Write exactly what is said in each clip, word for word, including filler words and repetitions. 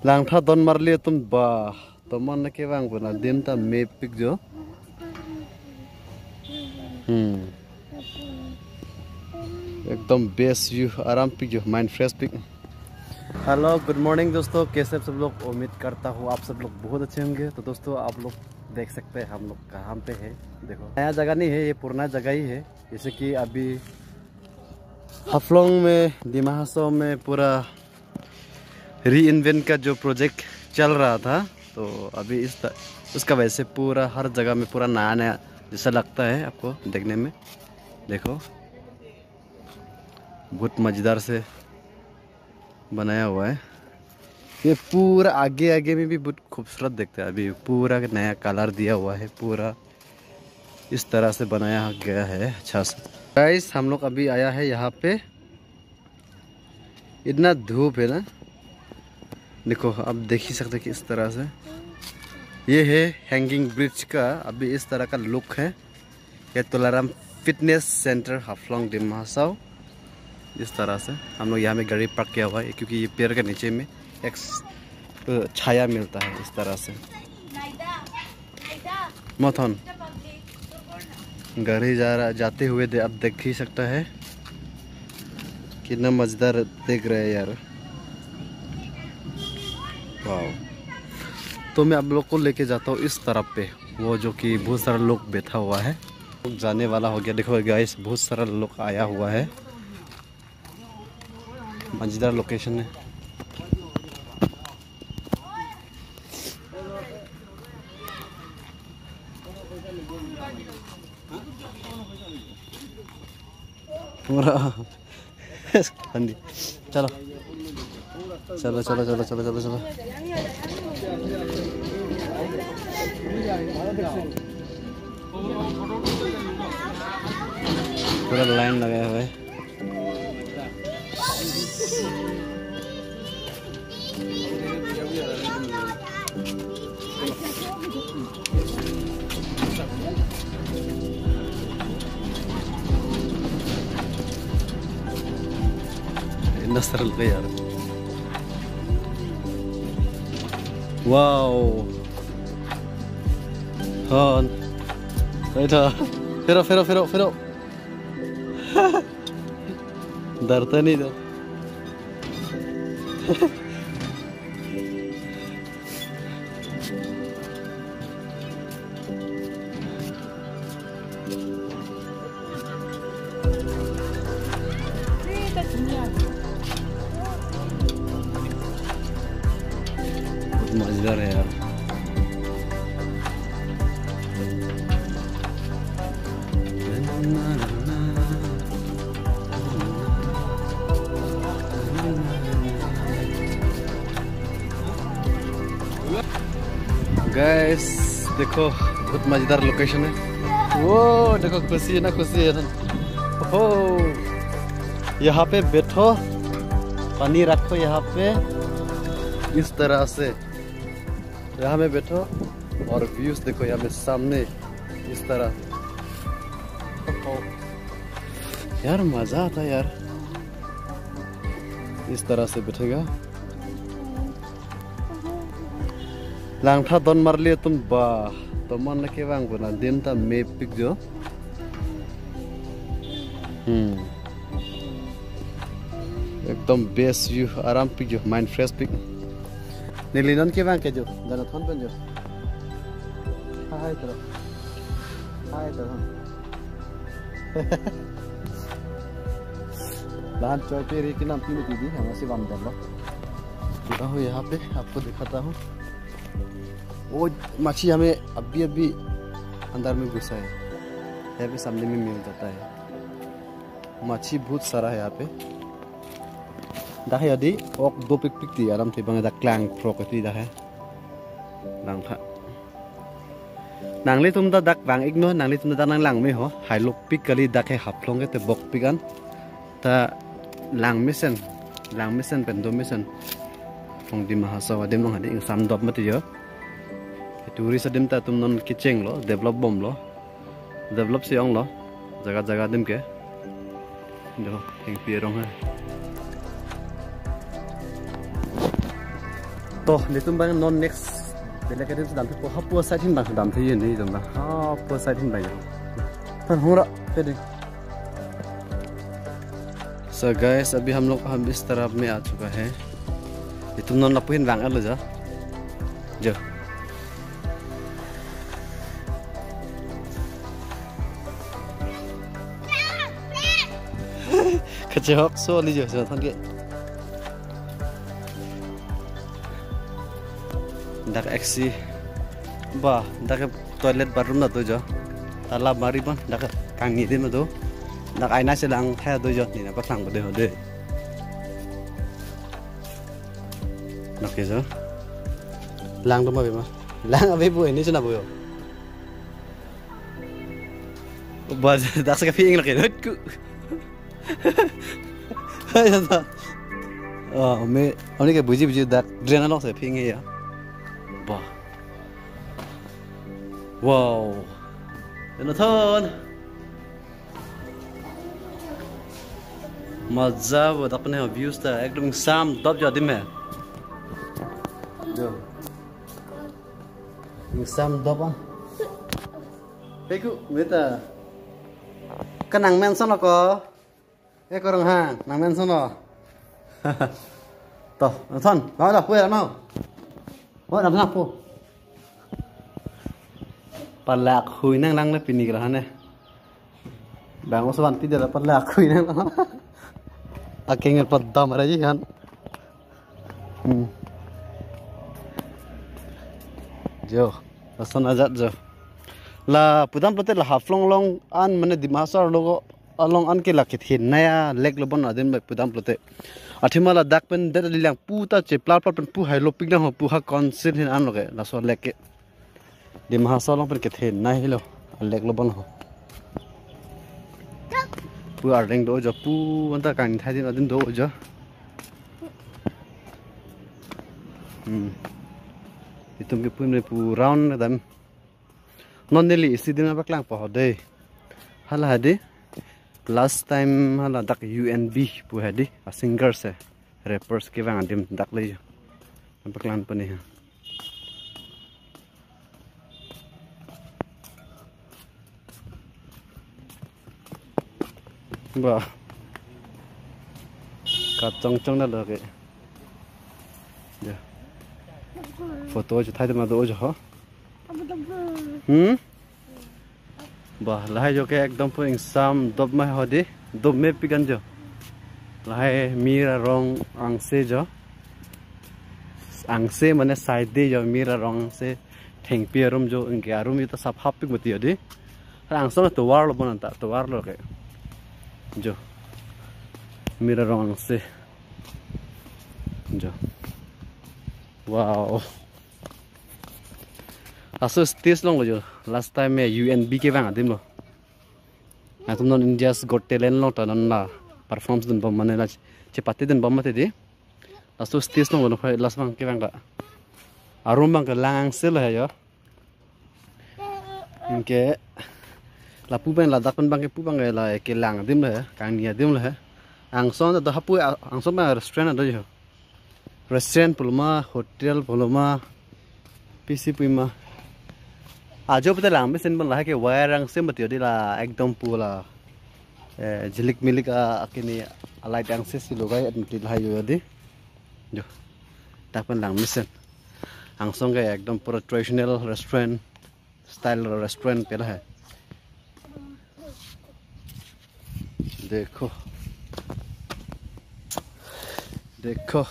Langtha don marli atum ba. Tomon na kevang puna adim ta mepik jo. Hmm. Ekdom best view, aram pik jo, mind fresh pik. Hello, good morning दोस्तों, कैसे आप सब लोग? उम्मीद करता हूँ आप सब लोग बहुत अच्छे होंगे। तो दोस्तों, आप लोग देख सकते हैं हम लोग कहाँ पे है। देखो, नया जगह नहीं है, ये पुराना जगह ही है। जैसे कि अभी हाफलोंग में, दिमा हासाओ में पूरा रीइन्वेंट का जो प्रोजेक्ट चल रहा था, तो अभी इस त-, उसका वजह से पूरा हर जगह में पूरा नया नया जैसा लगता है आपको देखने में। देखो, बहुत मजेदार से बनाया हुआ है। ये पूरा आगे आगे में भी बहुत खूबसूरत दिखता है। अभी पूरा नया कलर दिया हुआ है, पूरा इस तरह से बनाया गया है अच्छा से। गाइस, हम लोग अभी आया है यहाँ पे। इतना धूप है ना, देखो, आप देख ही सकते हैं कि इस तरह से। ये है हैंगिंग ब्रिज का अभी इस तरह का लुक है। ये तुलाराम फिटनेस सेंटर हाफलोंग दिमा हासाओ। इस तरह से हम लोग यहाँ में गाड़ी पार्क किया हुआ है, क्योंकि ये पेड़ के नीचे में एक स-, अ, छाया मिलता है इस तरह से। मथन गाड़ी जा रहा, जाते हुए दे, आप देख ही सकता है, कितना मजेदार दिख रहा है यार। वाओ, तो मैं आप लोग को लेके जाता हूँ इस तरफ पे, वो जो कि बहुत सारा लोग बैठा हुआ है, जाने वाला हो गया। देखो गाइस, बहुत सारा लोग आया हुआ है। मजेदार लोकेशन है पूरा। हाँ जी, चलो, चलो, चलो, चलो, चलो, चलो, चलो। पूरा लाइन लगाया हुआ है। Nasar ka yar. Wow. Han. Aita. Phero, phero, phero, phero. डरता नहीं था। बहुत मजेदार है यार। गाइस, देखो, बहुत मजेदार लोकेशन है। वो देखो, खुशी है ना, खुशी है ना। हो, यहाँ पे बैठो, पानी रखो यहाँ पे, इस तरह से यहाँ में बैठो और व्यूज देखो यहाँ में सामने इस तरह। यार, मजा आता है यार, इस तरह से बैठेगा। Langtha don marli atum ba, tomon na kevang puna adim ta mepik jo. Hmm. Ekdom best view, aram pik jo, mind fresh pik. Neli non kevang ke jo, dana thon pen jo. Hai tro. Hai tro. Lahan choi pe ri kinam pini pidi, हम ऐसे बम डाल लो। पूरा हो यहाँ पे, आपको दिखाता हूँ। वो मच्छी हमें अभी अभी अंदर में घुसा है, यहाँ पे सामने में मिल जाता है। मच्छी बहुत सारा है यहाँ पे। Dak he adi, ok dopikpik ti, aram te bang dak klang phrok ti dak he. Langtha. Nanglitum ta dak vang-iknon, nanglitum ta dak nanglang me ho. Hai lopik kali dak he Haflong ke te bokpik an. Ta lang mesen, lang mesen pen do mesen. Haflong Dima Hasao adim along hadi ingsam dop mati jo. Tourist adim ta atum non kecheng lo, develop bom lo. Develop si ong lo, jaga jaga adim ke. Jo, thengpi arong hai. To, nelitum abang non next belek adim damthu po, hapu side ahin abang damthu ye nelitum abang. Hapu side ahin abang. Tan hungra, pede. So guys, अभी हम लोग हम इस तरफ में आ चुका है। Nelitum non lapu ahin vang-etlo jo. Jo. Kachehok so li jo, so than ke. Dak eksi. Ba, dak toilet bathroom na do jo. Tala mari ban, dak kangni adim do. Dak aina chelang thai do jo, neli nangpaklang bade ho de. Dak ke jo. Lang do ma be ma. Lang ave bu ini chuna bu yo. Ba, dak se kaphi-ing lake. Hut ku. Hai, tata. Oh, me, ani ke buji buji dak drain along si phi-ing ya. Ba. Wow. Jonathan. Maza bo dak ne views ta ekdom sam dop jo adim he. Jo. Sam dop ah. Peku, meta. Kanang menson ako. Eh, korong ha, nang menson lo. To, Jonathan, mau dah, puya mau. Mau nang pu. Palak hui nanglang le pini kira hane. Bang uswan tidak dapat lak hui nanglang. Akeng padam aja kan. Hmm. Jo, lason ajat jo. La pudam pulote la Haflong along an mane Dima Hasao arlo along an ke la kethenei a lake lo bon adim bai pudam pulote. Athema ladak pen det lilang puta cheplar plar pen pu hailo pik nang ho pu ha konsin hin an lo ke laso lake ke. Dima Hasao along pen kethenei helo a lake lo bon ho. Pu areng do jo pu anta kangthai adim adim do jo. Hmm. Itum ke pu ne pu round dam. Non neli isi adim nangpaklang po ho de. Hala hadi. Last time hala dak U N B pu hadi. A singer se. Rappers kevang adim dak le jo. Nangpaklang po ne ha. Ba. Kachong chong na lo ke. Ya. Photo chethai adim do jo ho. Hmm? Ba, lahai jo ke ekdom pu ingsam dop ma ho de, dop me pik an jo. Lahai mir arong angse jo. Angse mane side de jo mir arong angse. Thengpi arum jo, anke arum ita sap hap pik mati jo de. Angsong tovar lo bon anta, tovar lo ke. Jo. Mir arong angse. Jo. Wow. Laso stage along lo jo. Last time ya U N B kevang adim lo. Atum non India's Got Talent along ta non la performance dun bom mane la chepate dun bom mati de. Laso stage along lo phai last abang kevang ta. Arum abang ke lang angse lo he jo. Anke lapu pen ladak pen abang ke pu abang ke la kelang adim lo he, kangni adim lo he. Angsong ta do hapu angsong abang restaurant do jo. Restaurant pulo ma, hotel pulo ma, pisi pui ma. Ajo pute lang mesen bon lahai ke wire angse mati jo de la ekdom pu la. Eh, jilik milik a akini a light angse si logai at mati lahai jo de. Jo. Dak pen lang mesen. Angsong ke ekdom pura traditional restaurant. Style restaurant pela hai. Dekho. Dekho.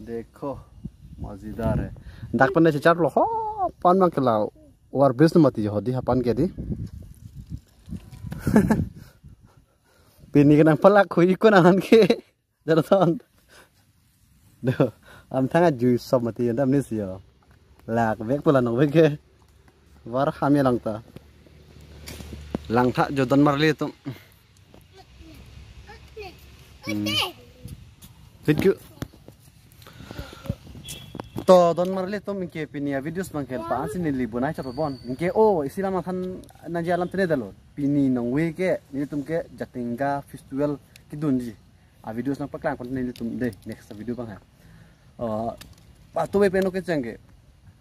Dekho. Mazedar hai. Dak pen chechar lo ho pan abang ke la. War bis mati jo ho de hapan ke de. Pini ke nangpalak hui ko nang ke. Jonathan. Do, amthang ajui sop mati yanda amnis yo. Lak vek pula nong vek ke. Var ham ya lang ta. Lang tha jo don marli atum. Hmm. Thank you. To don marli atum anke pini a videos abang ke pa ansi neli bonai chot bon. Anke o isi lam athan nangji alam tene dalo. Pini nong vek ke nelitum ke Jatinga festival kedunji. A videos nangpaklang pon nelitum dei, next video abang ha. Uh, atovar pen oke chengke.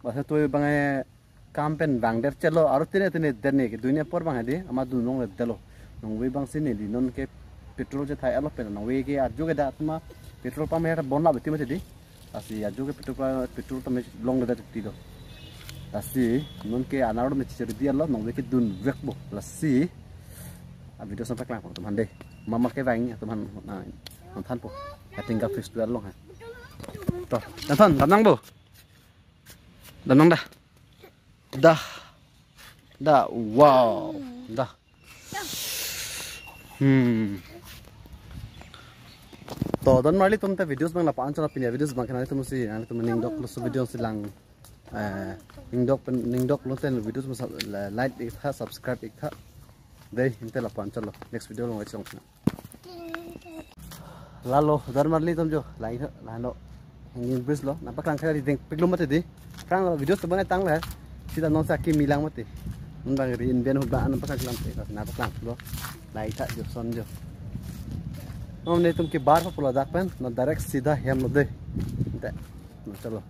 Bas atovar abang eh kam pen bang der chelo, aro tine tine der ne ke dunia apor abang ha dei, amat dun longle detlo. Nongve abang si neli non ke petrol chethai alo pen nongve ke ajo ke dak atum petrol pump her bon la beti mati dei. Lasi ajo ke petrol pa-, petrol tame longledet ti do. Lasi non ke anar me chiri dei alo, nongve ke dunvekpo. Lasi a videos nangpaklang pon atum aphan dei. Mama kevang atum aphan nang, nangthanpo. Hatingga festival along ha. To, nangthan, damnang bo. Damnang da. Da. Da, wow. Da. Hmm. To, don marli atum ta videos abang lapu-an chot, pini a videos abang ke nanglitum si, nanglitum ning dok laso video si lang. Eh, ning dok pen, ning dok lote videos abang sub-, la-, like ik tha, subscribe ik tha. Dei, inte lapu-an chotlo. Next video along chong. Lalo, don marli atum jo, lain tha, lain lo. Hanging bridge lo, nangpaklang kha rideng piklo mati dei. Kang lo videos to bonai tanglo. Sita non sa kimi lang mati. Non abang ri inben hut abang nangpaklang mati. Nangpaklanglo. Lain tha jo, son jo. Non netum ke bar pa pulo dak pen, non direct sida hem lo dei. Inte. Non chalo.